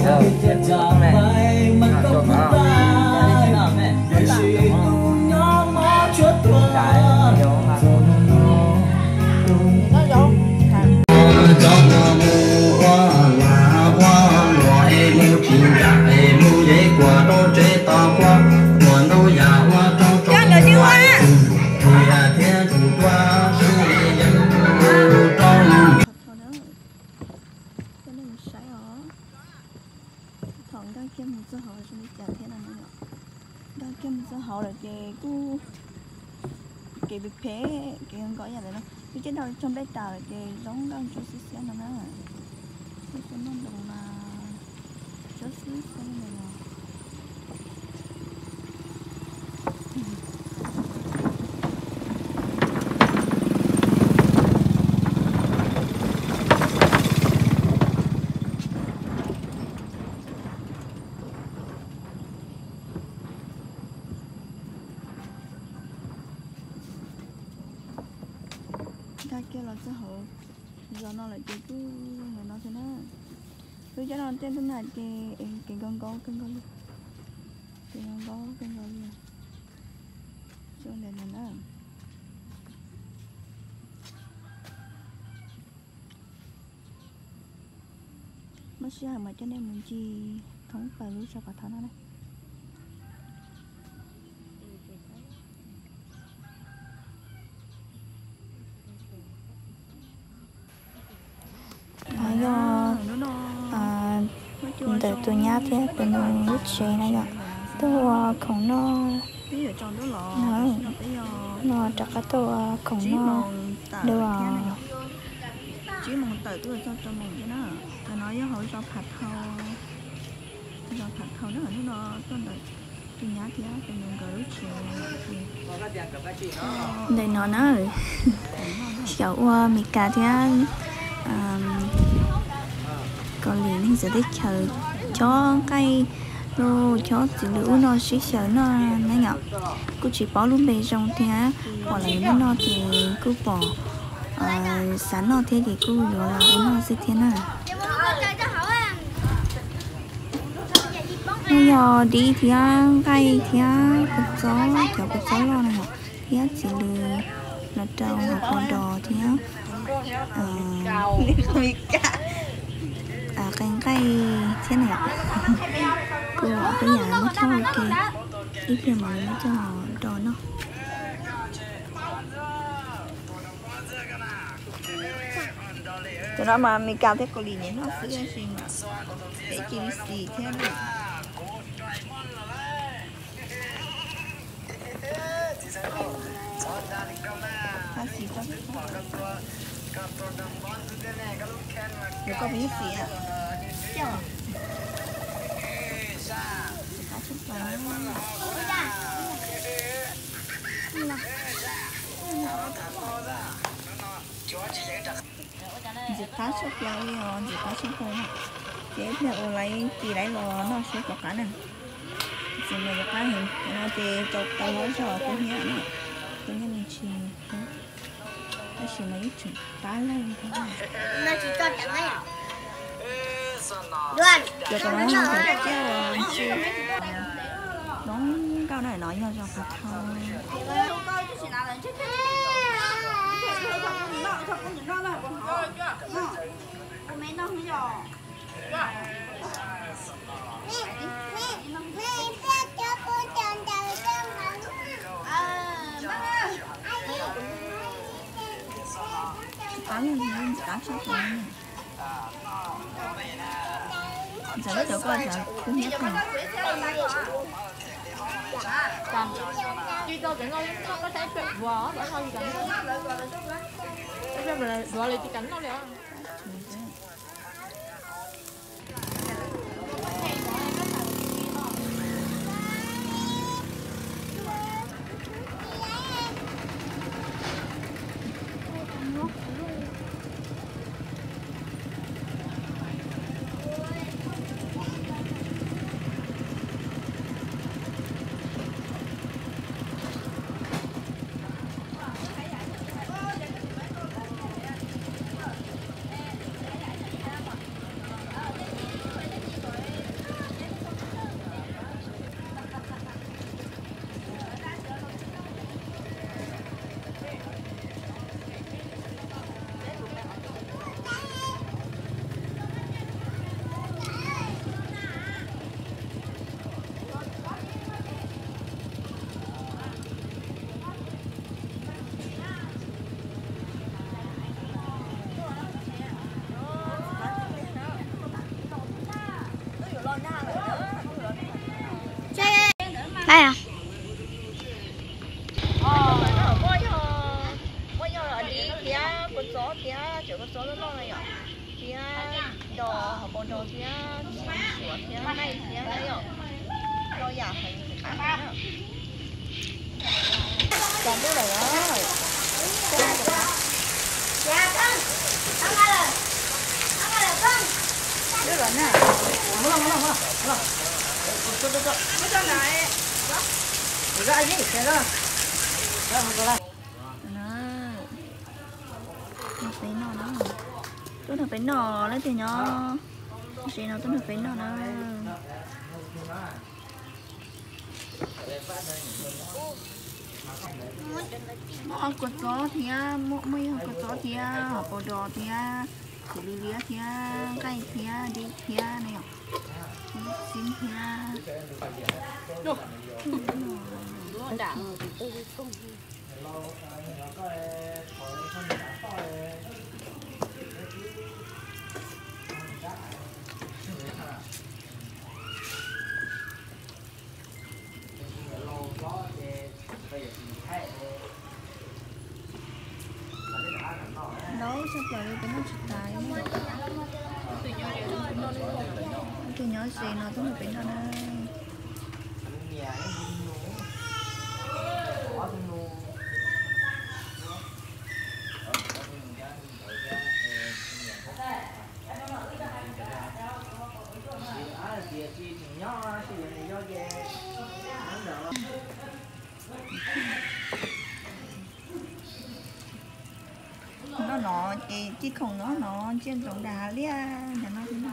Qhov tau na, coj nej mus saib os. Thaum nkag kiag mus txog hauv zoo li cas thiab no na yom. Nkag kiag mus txog hauv lawm ces kuj kev phem phem, kev nkos yam ntawd no. Twb coj dau tso nplej tas lawm ces zoo nkauj ntsuab xiab xiab no na. Tej xub noj ntoos mas ntsuab xiab xiab li ntawd no. Nkag kiag los txog hauv zos no lawm ces kuj zoo li no thiab na. Lub caij no tej ntug nag ces kev nkos nkos kawg nkaus li. Kev nkos nkos kawg nkaus li. Zoo li no na. Muaj sij hawm mas coj nej mus ncig thoob plaws lub zos Phav Thau no na. Yog ntawm tus nyab thiab tus nus lub tsev na yom, tuaj ua khoom noj, no rov qab tuaj ua khoom noj dua. Tsib moos tawm tuaj txog rau moos thiab na. Cov no yog hauv zos Phav Thau, zos Phav Thau na. Hnub no tuaj ntawm tus nyab thiab tus nus nkawd lub tsev. Ntawm no na, xyaum ua Mes Kas thiab Kaus Lim neeg txawv teb chaws chob nqaij los chob txiv lws ub no sib xyaw noj na yom. Kuj tsis paub lub npe zoo thiab, pom lawv noj noj ces kuj pom xav noj thiab ces kuj yuav los ua noj xwb thiab na. No yog dib thiab nqaij thiab kua txob, cov kua txob loj no yom, thiab txiv lws los rau hauv qhov dos thiab qe nqaij thiab na yom. Kuj peb yam muab chob ua ke, ib pliag mam li muab coj do noj. Cov no mas Mes Kas thiab Kaus Lim nyiam noj xwb tab sis peb cia li xis thiab na. Koj puas xis? Ntxim qab tshaj plaws li os, ntxim qab tshaj plaws na. Ces ib pliag ua laiv tis laiv los noj seb puas qab na. Ntxim mas yuav qab heev no ces tau hlob zog kub hnyiab na, kub hnyiab me ntsis, tab sis mas yeej tseem qab leej thiab. Cov no yog cov tsiaj uas zoo nkauj na, no yog zos Phav Thau. Qab, ntxim qab tshaj plaws. Ntxim qab cov koj tsav kub hnyiab kawg. Suav thiab Nplog thiab na yom, ntau yam heev. Tau ntuj lawm os. Ntuj lawm na. Tuaj nrog peb noj na. Tuaj nrog peb noj leej twg nyob. Tab sis no tuaj nrog peb noj na. Muaj kua txob thiab, muaj ib qho kua txob thiab, hom paus dos thiab, kuv lwm liab thiab, nqaij thiab, dib thiab na yom. Xib thiab. Ntau tshaj plaws li peb noj tsis tas li. Tus nyob ze no tuaj nrog peb noj na. Noj no ces ci khoom no no ntsia ntsoov dag liaj ntawm no thiab na.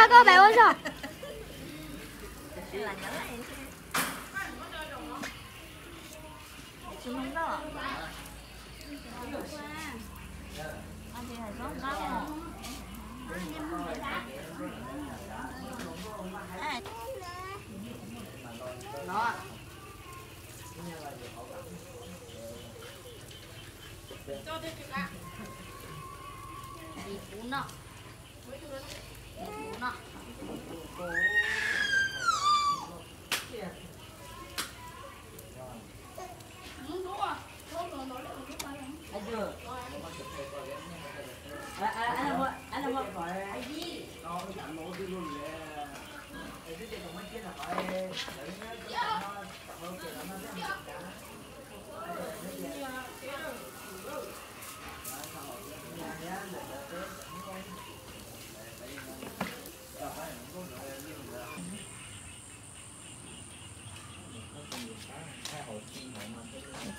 Koj pais ua zog.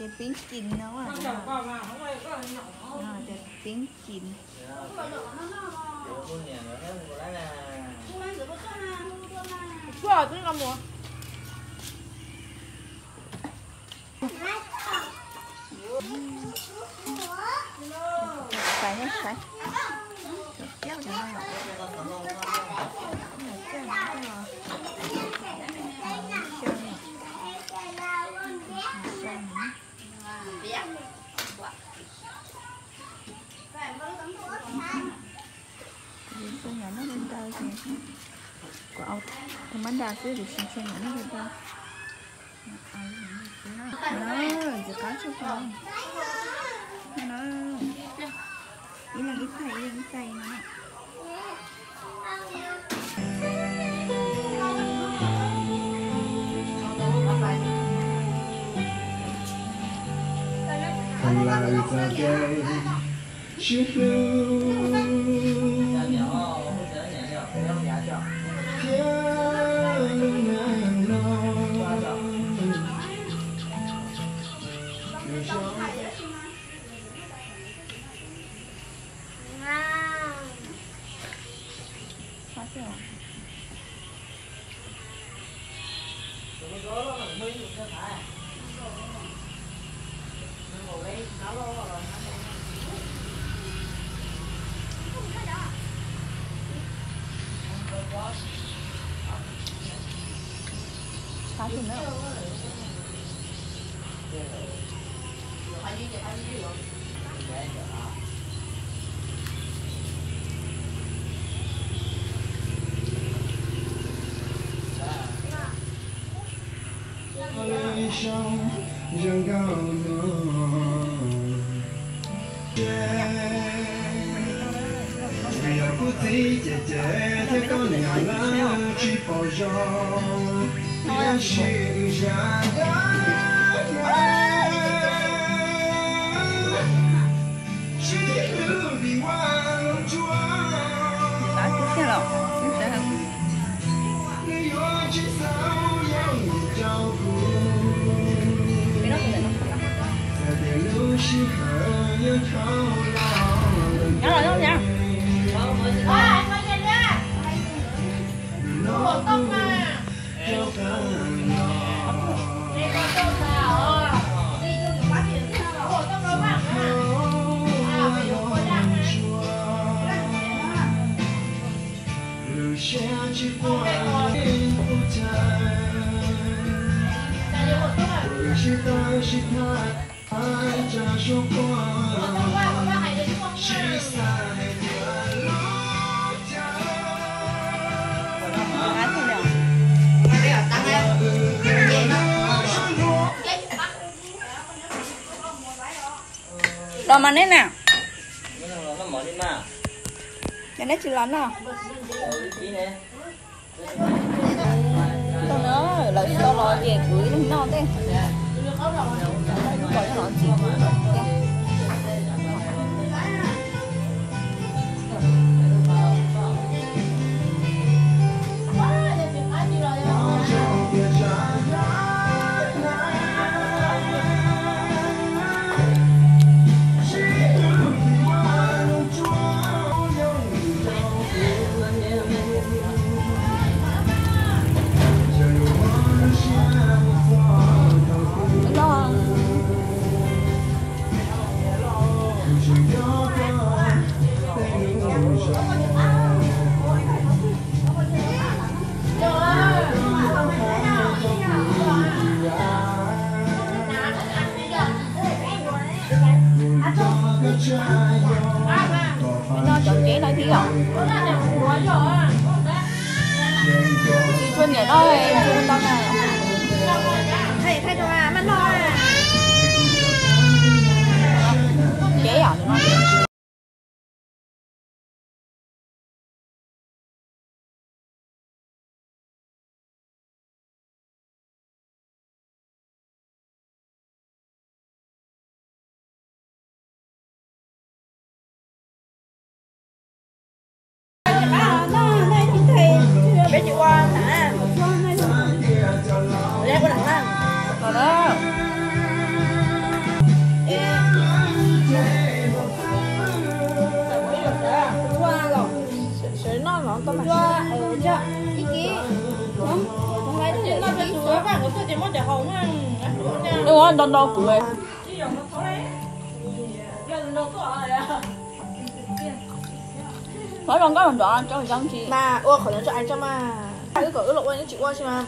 Ces pib kis no, ces pib kis. Saib, saib. Tsis tshua nyav noj li ntawd ces kuv au tus mab nra xwb, tsis tshua nyav noj li ntawd. Ntxim qab tshaj plaws no. Ib leeg ib tais, ib leeg ib tais no. Thaum lawm txoj kev sib hlub. Vim yog kuv txiv ces ces thiab koj niam lawv tsis pom zoo, tab sis yam dab sib hlub vim ua lub tsuas. Los mas neb na. Yog neb tsis los noj. Lawv tsis tau los ces kuv ib leeg noj ntej. Kom nyob los ntxiv. No cov kev no thiab yom. Tsis tshua nyiam no, tsis tau na. Kev yom. Ntau ntau kuv. Qhov zoo nkauj nrov rau yoov tsis mas ua qhov no tso ai tso mas. Wb kom wb los ua yeej tsis ua tsis mas.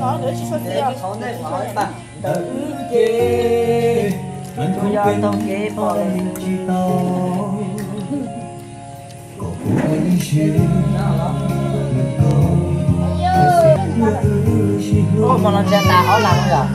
Ntawd tsis tshua tiag. Ntawd ces yog taug kev pom lawm. Ua hmo no ntsia tas ob lab no yom.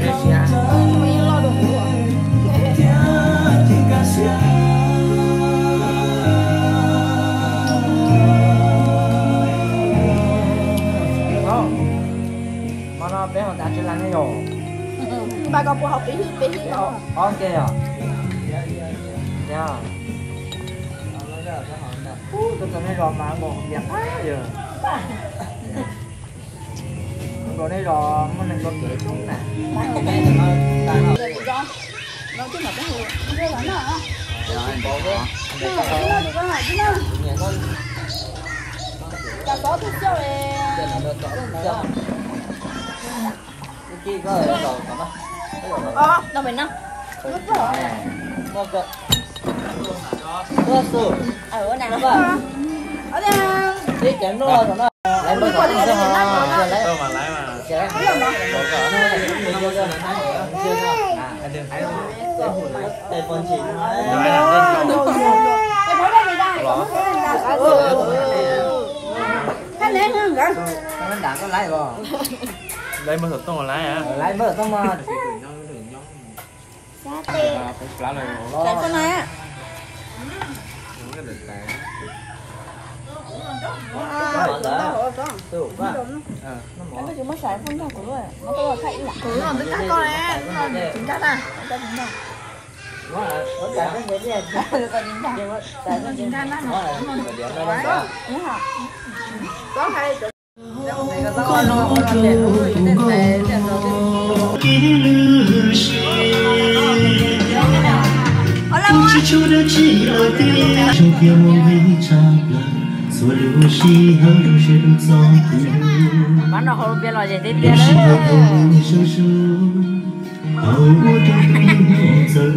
Suav zoo suav siab, suav zoo suav siab. Hmo no peb haus tas tsw las ne yom. Ob ke yom. Tuaj txog nej zos mas nkaus tias qab yog. Nkaus nej zos muaj neeg ua kev coob na. Lawv muaj xov tooj lawm. Pab no hau lub piab los zes tiag tiag. Tau ua rau tus yug txawv,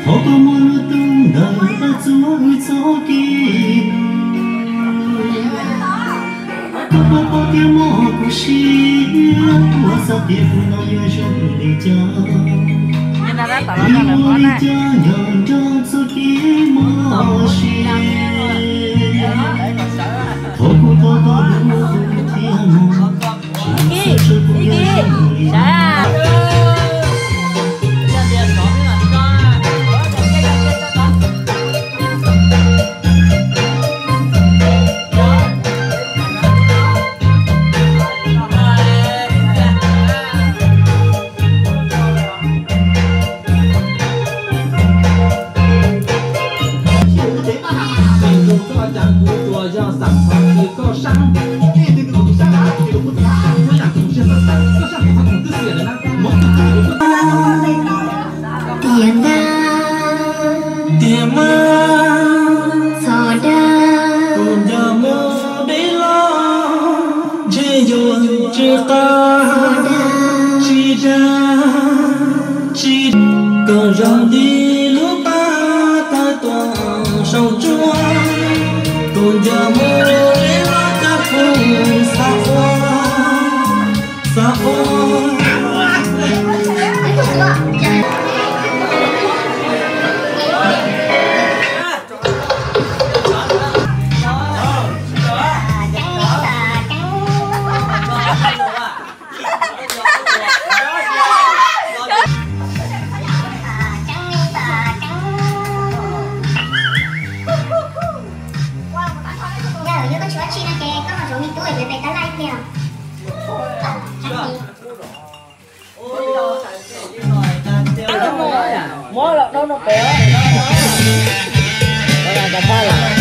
thov koj muab lub tub ntawm pab txuas wb txoj kev mus. Koj puas paub tias muaj kuv siab, kuv xav tias kuv no yuav zoo li cas. Yuav ua li cas nyob nrog txoj kev mos siab. Thov kuv thov koj hlub kuv thiab mas. Tiam ntau, tiam mas, txhom dag, tus nco mus deb los, ntshe yuav tsis qab, tsis dag, tsis dag. Kom zoo li lub paj tawg tuaj saum tsuas, tus nco mus deb los cov phooj xav ua, xav ua. Mob los no no pem. Mob los no pem.